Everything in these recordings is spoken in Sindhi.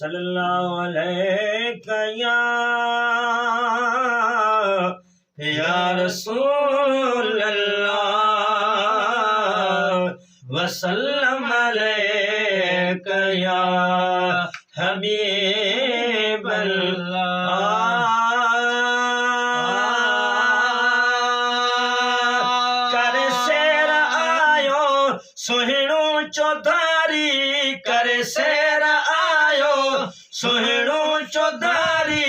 صلي الله عليڪ يا يا رسول الله وسلم عليڪ يا حبيب الله. ڪر سير آيو سهڻو چوڌاري، ڪر سير آيو سهڻو چوڌاري،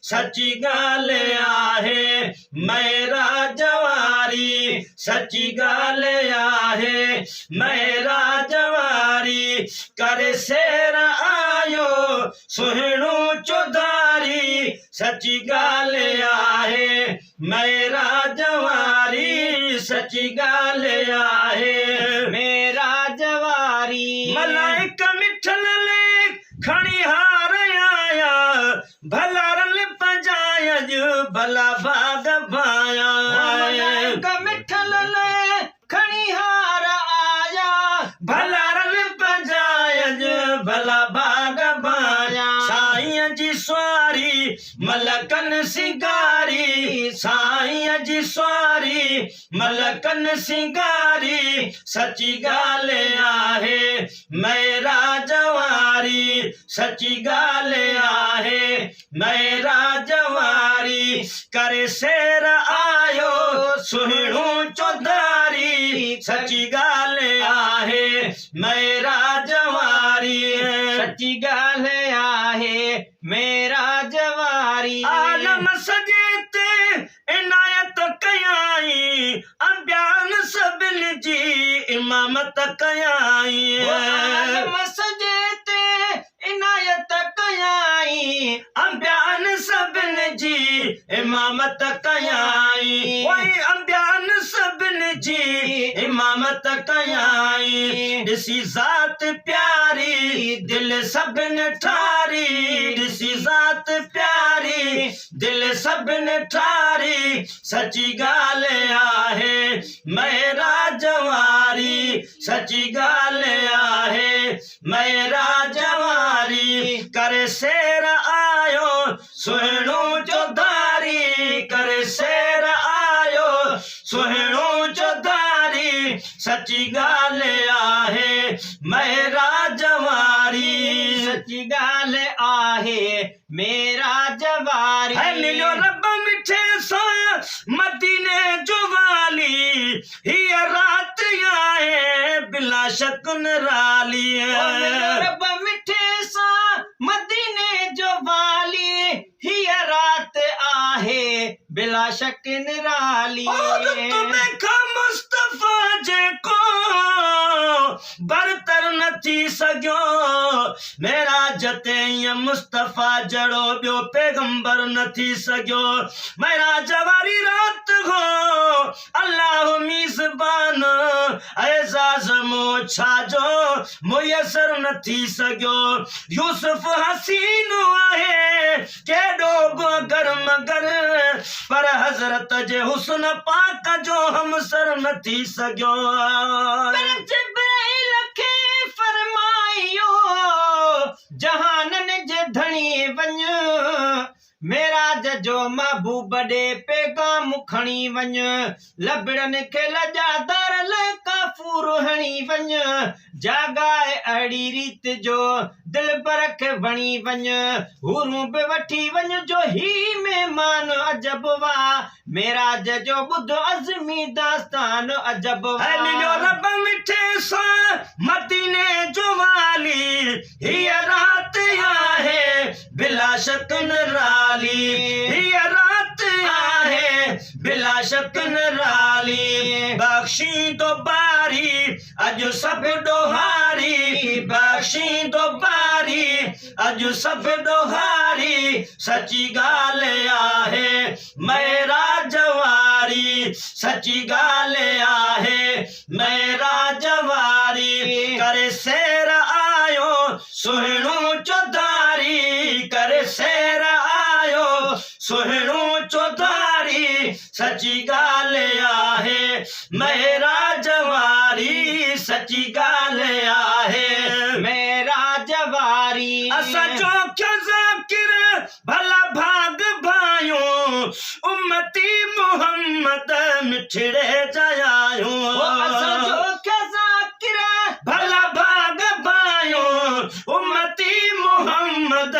سچي ڳالهه آهي معراج واري، سچي ڳالهه آهي معراج واري، ڪر سير آيو سهڻو چوڌاري، سچي ڳالهه آهي معراج واري، سچي ڳالهه آهي معراج واري. ملائڪ مٺل لي کڻي هار آيا، ڀلارن پنهنجا اڄ ڀلا ڀاڳ ڀايا. ملائڪ مٺل لي کڻي هار آيا، ڀلارن پنهنجا اڄ ڀلا ڀاڳ ڀايا. سائينء جي سواري ملڪن سينگاري، سائينء جي سواري ملڪن سينگاري، سچي ڳالهه آهي معراج واري، سچي ڳالهه آهي معراج واري، ڪري سير آيو سهڻو چوڌاري، سچي ڳالهه آهي معراج واري، سچي ڳالهه آهي معراج واري. عالم سڄي تي عنايت ڪيائين، انبيائن سڀن جي امامت ڪيائين. عالم سڄي تي عنايت ڪيائين، انبيائن سڀن جي امامت ڪيائين. اوئي انبيائن سڀن جي امامت ڪيائين. ڏسي ذات پياري دل سڀن ٺاري، ڏسي ذات پياري دل سڀن ٺاري، سچي ڳالهه آهي معراج واري، سچي ڳالهه آهي معراج واري، ڪري سير آيو سهڻو چوڌاري، ڪري سير آيو سهڻو چوڌاري، سچي ڳالهه آهي معراج واري، سچي ڳالهه آهي معراج واري. هي مليو رب مٺي سان مديني جو والي، هيء رات آهي بلا شڪ نرالي. او مليو رب مٺي سان مديني جو والي، هيء رات آهي بلا شڪ نرالي. او رتبي کان مصطفيٰ جيڪو برتر نه ٿي سگهيو، معراج تي ائين مصطفيٰ جهڙو ٻيو پيغمبر نه ٿي سگهيو. معراج واري رات هو الله ميزبان، اعزاز مون ڇا جو ميسر نه ٿي سگهيو. يوسف حسين آهي ڪيڏو به اگر مگر، پر حضرت جي حسن پاڪ جو همسر نه ٿي سگهيو. پر جبرائيل کي فرمايو، جهانن جي ڌڻي وڃ، معراج جو محبوب ڏي پيغام کڻي وڃ، لبڙن کي لڄادار لئه ڪافور هڻي وڃ، جاڳاء اهڙي ريت جو دلبر کي وڻي وڃ، حورون به وٺي وڃ جو هي مهمان عجب وا، معراج جو ٻڌ عظمي داستان عجب وا. اي مليو رب مٺي سان مديني جو والي، هيء رات آهي بلا شڪ نرالي، هيء رات آهي بلا شڪ نرالي، بخشيندو باري اڄ سڀ ڏوهاري، بخشيندو باري اڄ سڀ ڏوهاري، سچي ڳالهه آهي معراج واري، سچي ڳالهه آهي معراج واري، ڪري سير آيو سهڻو چوڌاري، ڪري سير آيو سهڻو چوڌاري، سچي ڳالهه آهي معراج واري، سچي ڳالهه آهي معراج واري. اسان چوکيو ذاڪر ڀلا ڀاڳ ڀايون، امتي محمد مٺڙي جا آهيون. اسان چوکيو ذاڪر ڀلا ڀاڳ ڀايون، امتي محمد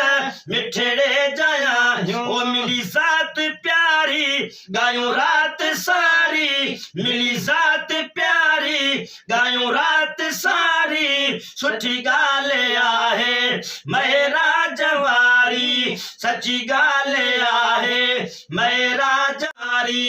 مٺڙي جا آهيون. او ملي ذات پياري ڳايون رات ساري، ملي ذات پياري ڳايون رات ساري، سٺي ڳالهه آهي معراج واري، سچي ڳالهه آهي معراج واري.